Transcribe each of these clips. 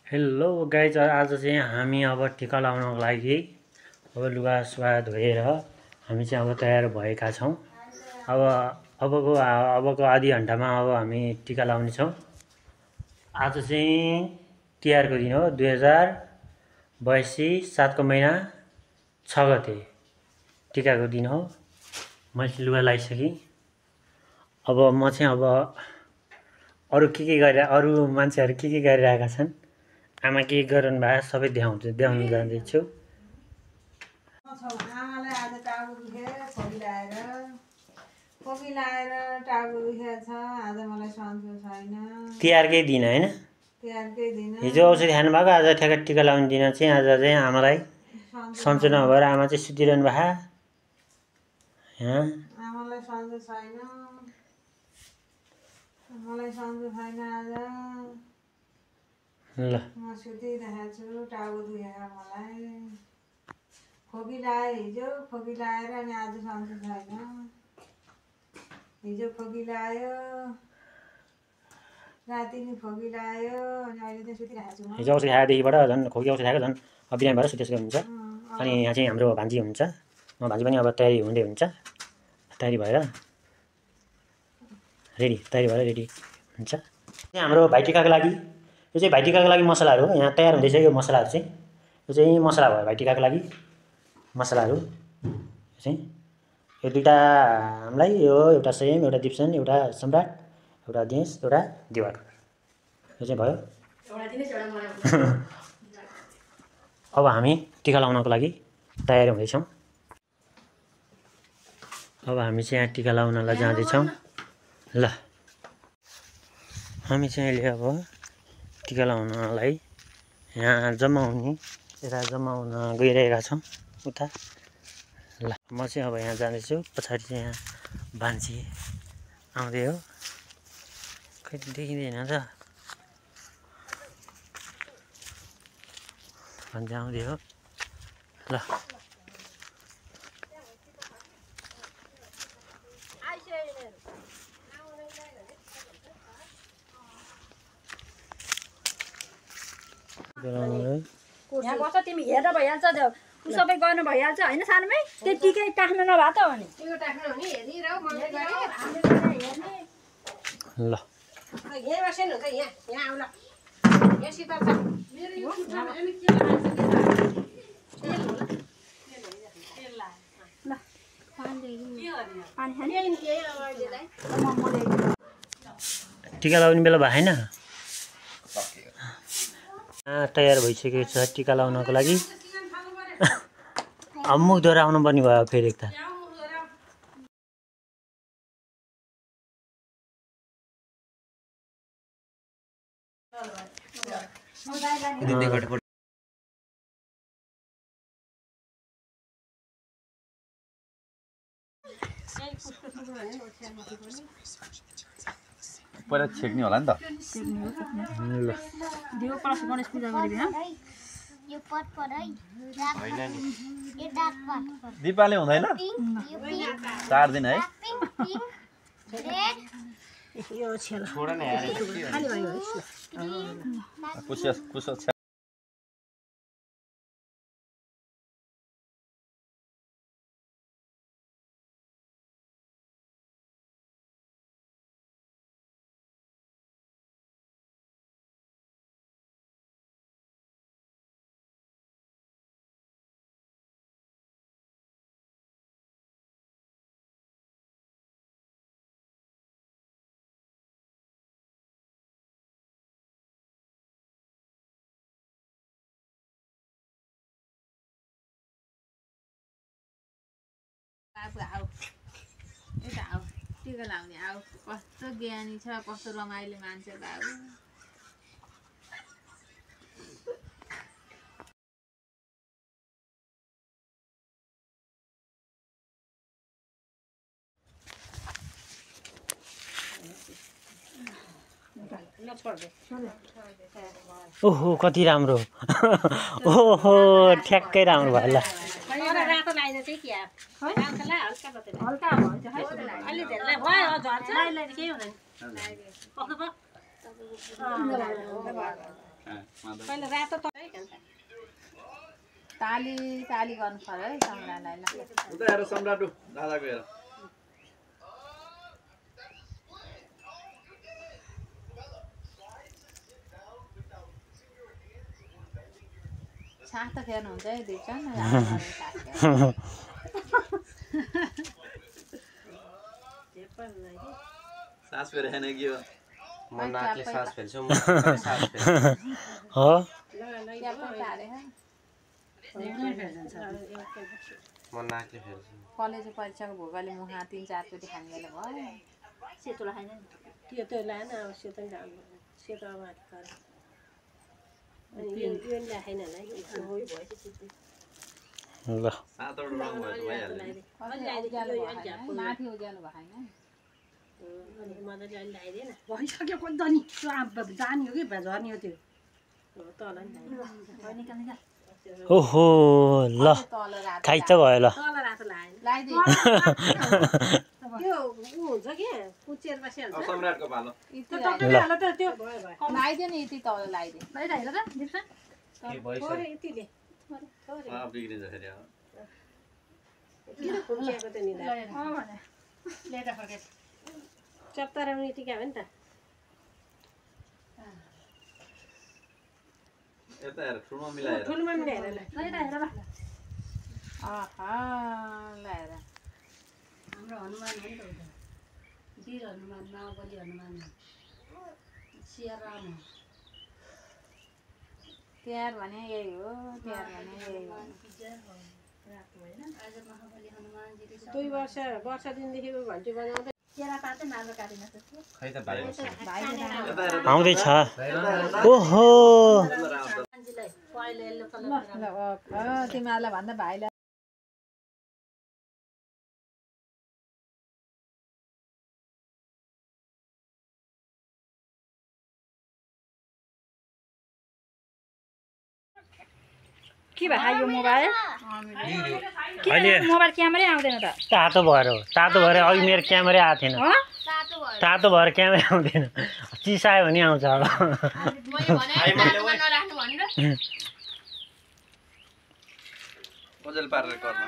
Hello guys, आज चाहिँ हामी अब टिका लाउनको लागि अब लुगा सुगा धोएर हामी चाहिँ अब तयार भएका छौँ। अबको आधी घन्टामा अब हामी टिका लाउने छौँ। आज चाहिँ तिहारको दिन हो, 2082 7को महिना 6 गते टिकाको दिन हो। मैले लुगा लगाइसकेँ। अब म चाहिँ अरू मान्छेहरू के गरिरहेका छन्, आमा के गर्नु भएको सबै देखाउनु जाँदैछु। आमालाई आज टाउको दुख्यो, खोकी लाएर टाउको दुखेको छ। आज मलाई सन्चो छैन। तिहारकै दिन होइन, तिहारकै दिन हिजो औषधि खानु भएको, आज ठ्याक्क टिका लाउने दिन चाहिँ आज चाहिँ आमालाई सन्चो नभएर आमा चाहिँ सुतिरहनु भएको। आमालाई सन्चो छैन, मलाई सन्चो छैन। आज ल म सुतिरहेको छु, टाउको दुखेर मलाई खोकी लाएँ हिजो, खोकी लाएर अनि आज सन्चो छैन। हिजो खोकी लायो, राति नि खोकी लायो, अनि अहिले चाहिँ सुतिरहेको छु। हिजो औषधि खाएदेखिबाट झन् खोकी औषधि खाएको झन् बिरामी भएर सुतेको हुन्छ। अनि यहाँ चाहिँ हाम्रो भान्जी हुन्छ, म भान्जी पनि अब तयारी हुँदै हुन्छ, तयारी भएर रेडी हुन्छ। हाम्रो भाइटिकाको लागि यो चाहिँ भाइटिकाको लागि मसलाहरू हो। यहाँ तयार हुँदैछ यो मसलाहरू चाहिँ, यो चाहिँ मसला भयो भाइटिकाको लागि मसलाहरू। चाहिँ यो दुईवटा हामीलाई, यो एउटा संयम, एउटा दिप्सन, एउटा सम्राट, एउटा देश, एउटा दिवाकर, यो चाहिँ भयो। अब हामी टिका लाउनको लागि तयार हुँदैछौँ। अब हामी चाहिँ यहाँ टिका लाउनलाई जाँदैछौँ। ल हामी चाहिँ अहिले अब टिका लाउनलाई यहाँ यता जम्मा हुन गइरहेका छौँ उता। ल म चाहिँ अब यहाँ जाँदैछु। पछाडि चाहिँ यहाँ भान्जी आउँदै हो, खै देखिँदैन त, भान्जी आउँदै हो। ल यहाँ बस्छ, तिमी हेर्दा भइहाल्छ, सबै गर्नु भइहाल्छ होइन। सानोमै त्यो टिकै टाख्नु नभए त हो नि, ल टिका लाउने बेला भएन, तयार भइसकेको छ टिका लाउनको लागि। अब मुख धोएर आउनु पर्ने भयो फेरि एकताल। पहिला छेक्ने होला नि त। गणेश पूजा गरिबी दिपावली हुँदैन 4 दिन है। टिका लाउने आऊ, कस्तो ज्ञानी छ, कस्तो रमाइलो मान्छे बाबु। ओहो कति राम्रो, ओहो ठ्याक्कै राम्रो भयो। ल हल्का पहिला रातो ताली ताली गर्नु पर्यो है सम्राटलाई ल उता हेर सम्राट दादाको हेर साथ त फेर्नुहुन्छ है दिप्सन सास फेरेन कि हो म नाकले सास फेर्छु म सास फेर्छु हो म नाकले फेर्छु कलेज परीक्षाको भोकले मुखा 3-4 चोटि खाने बेला भयो सेतोलाई खाइन त्यो त लाएन अब सेतो नि राम्रो सेतो माथि कर अनि यो ल्याएन होला ल सातवटा रङ भयो भइहाल्यो माथि उज्यालो भयो होइन अनि मजाले अलि लगाइदिएन भइसक्यो कोही त नि त्यो जाने हो कि झर्ने हो त्यो तल नि निकाल्ने ओहो ल तल रातो खाइ त भयो ल तल रातो लगाएन लगाइदिए त्यो ऊ हुन्छ कि कुचेर बसिहाल्छ अब सम्राटको पालो त्यो भयो लगाइदियो नि यति तल लगाइदिए बाहिर हेर त दिप्सन के भइसक्यो थोरै यतिले बिग्रिन्छ फेरि अब किन खुम्चिएको त निदा भने ल्याएर फर्के चप्तारामा टिका हो नि त यता हेर ठुलोमा मिलाएर ठुलोमा मिलाएर ल बाहिर हेर ल आहा ल हेर हाम्रो हनुमान हो नि त उता वीर हनुमान महाबली हनुमान सिया राम हो तिहार भने यही हो तिहार भने यही हो आज महाबली हनुमानजी 2 वर्ष दिनदेखिको घन्टी बजाउँदै केरा पाते नालो काटिन खै त भाइ यता हेर आउँदैछ ओहो मान्छेलाई पहिले यल्लो कलर तिमीहरूलाई भन्दा भाइलाई के भयो यो मोबाइल अहिले मोबाइल क्यामेरै आउँदैन त तातो भएर हो तातो भएर अघि मेरो क्यामेरै आएको थिएन हो तातो भएर क्यामेरा आउँदैन चिसायो भने आउँछ अब ओजेल पारेर गर्न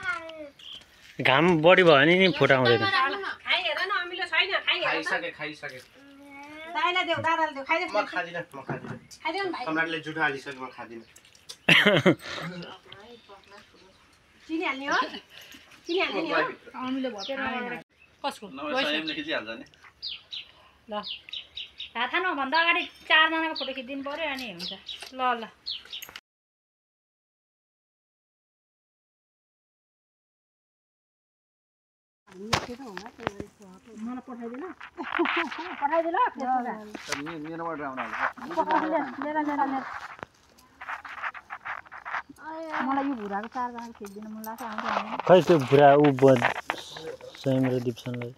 घाम बढी भयो भने नि फुटाउँदैन खाइ हेर न अमिलो छैन खाइ हेर खाइसके दाइलाई देऊ दादाले देऊ खाइदेऊ म खादिनँ खाइदेऊ नि भाइ सम्राटले जुठो हालिसक्यो म खादिनँ चिनी हाल्ने हो चिनी हाल्ने नि हो अमिलो भयो कसको नभए संयमले खिचिहाल्छ नि ल थाहा नभन्दा अगाडि 4 जनाको फोटो खिचिदिनु पर्यो अनि हुन्छ ल ल मलाई पठाइदिनु पठाइदिनु मेरोबाट राम्रो मलाई यो भुराको 4 जनाको खिचिदिनु मन लाग्छ आउँछ खै त्यो बुढा ऊ स्वयं र दिप्सनलाई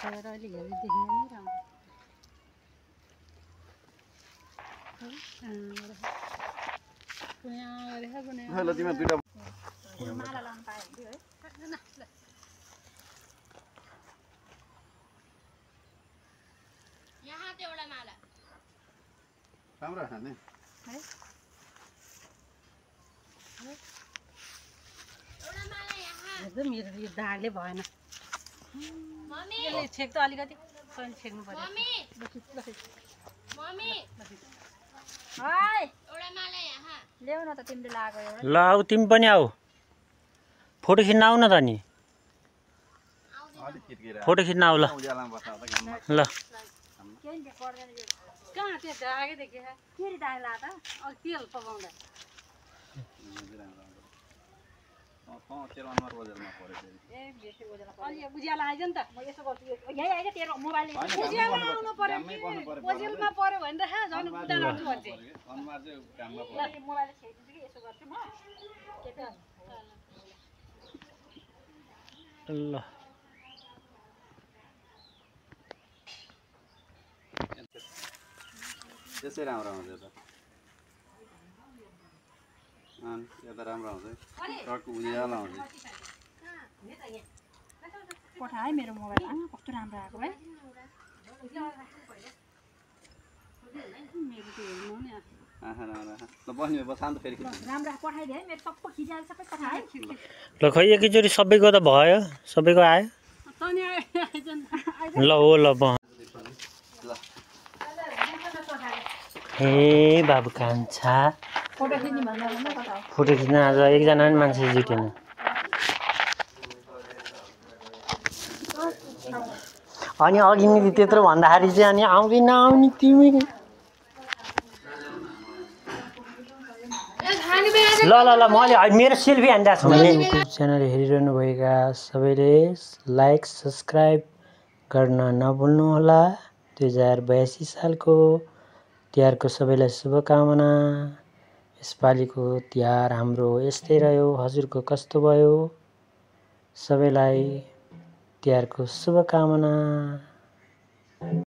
अहिले हेर्दै देखिन नि राम्रो ल तिमीहरू दुईटा माला लाउनु पायो हुन्थ्यो है राम्रो खाने हेर्दै मेरो यो दागले भएन यसले छेक त अलिकति तैँले छेक्नु पर्यो हाय ल्याउ न त तिमीले लगाएको एउटा ल आऊ तिमी पनि आऊ फोटो खिच्न आऊ न त नि अलिक किटकिरा फोटो खिच्न आऊ ल उज्यालोमा बस्दा त घाममा ल कहाँ त्यो दागै देखेँ के दाग ला त अब तेल पकाउँदा तेरो अनुहार ओजेलमा पऱ्यो फेरि ए बेसी बोलेर अलि उज्यालो आइज नि त म यसो गर्छु यही आइज तेरो मोबाइल उज्यालो आउनु पर्यो कि ओजेलमा पर्यो भने त झन् उता लाग्छु भन्छ अनुहार चाहिँ घाममा पऱ्यो मोबाइल छेकिदिन्छु कि यसो गर्छु म ल त्यसै राम्रो आउँछ त यता राम्रो आउँछ है ट्रकको उज्यालो आउँछ पठा है मेरो मोबाइलमा कस्तो राम्रो आएको है मेरो त हेर्नु नि ल बस्नु बसान त फेरि राम्रो पठाइदिए है मेरो सबै खिचाले सबै पठा है ल खै एकैचोटि सबैको त भयो सबैको आयो तनी आइज ल हो ल हे बाबु कान्छा फोटो खिच्ने भन्दा कता हो फोटो खिच्न आज एकजना पनि मान्छे जुटेन अनि अघि नि त्यत्रो भन्दाखेरि चाहिँ अनि आउँदैन आउने तिमी ल ल ल मैले मेरो सेल्फी हान्दा छु मैले युट्युब च्यानल हेरिरहनु भएका सबैले लाइक सब्सक्राइब गर्न नभुल्नुहोला 2082 सालको तिहारको सबैलाई शुभकामना यसपालिको तिहार हाम्रो यस्तै रह्यो हजुरको कस्तो भयो सबैलाई तिहारको शुभकामना